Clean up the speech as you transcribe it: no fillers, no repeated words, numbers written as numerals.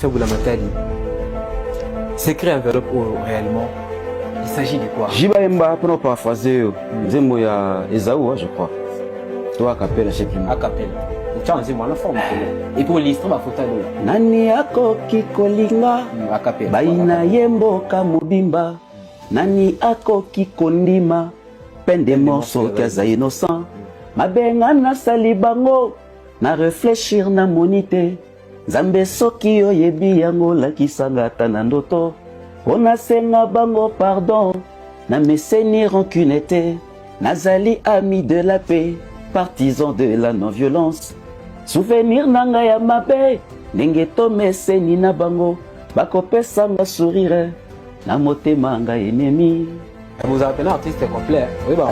Bula Matadi, secret enveloppe oyo réellement, il s'agit de quoi? Jiba Yemba, mpona paraphrase oyo nzembo ya Ezau, je crois, to acapella, je sais plus. Acapella otya nzembo wana forme et pour illustrer bafoto oyo. Nani akoki kolinga acapella bayina ye mboka mobimba? Nani akoki kondima peine de mort soki aza innocent? Mabenga nasali bango na réfléchir, namoni te. Nzambe, soki oyebi yango, lakisanga ata na ndoto, mpo nasenga bango pardon. Nameseni rancune te, nazali ami de la paix, partisan de la non-violence. Souvenir na ngai ya mabe, ndenge tomeseni na bango, bakopesanga sourire na motema, ngai ennemi. Vous avez un artiste complet, oui, bah.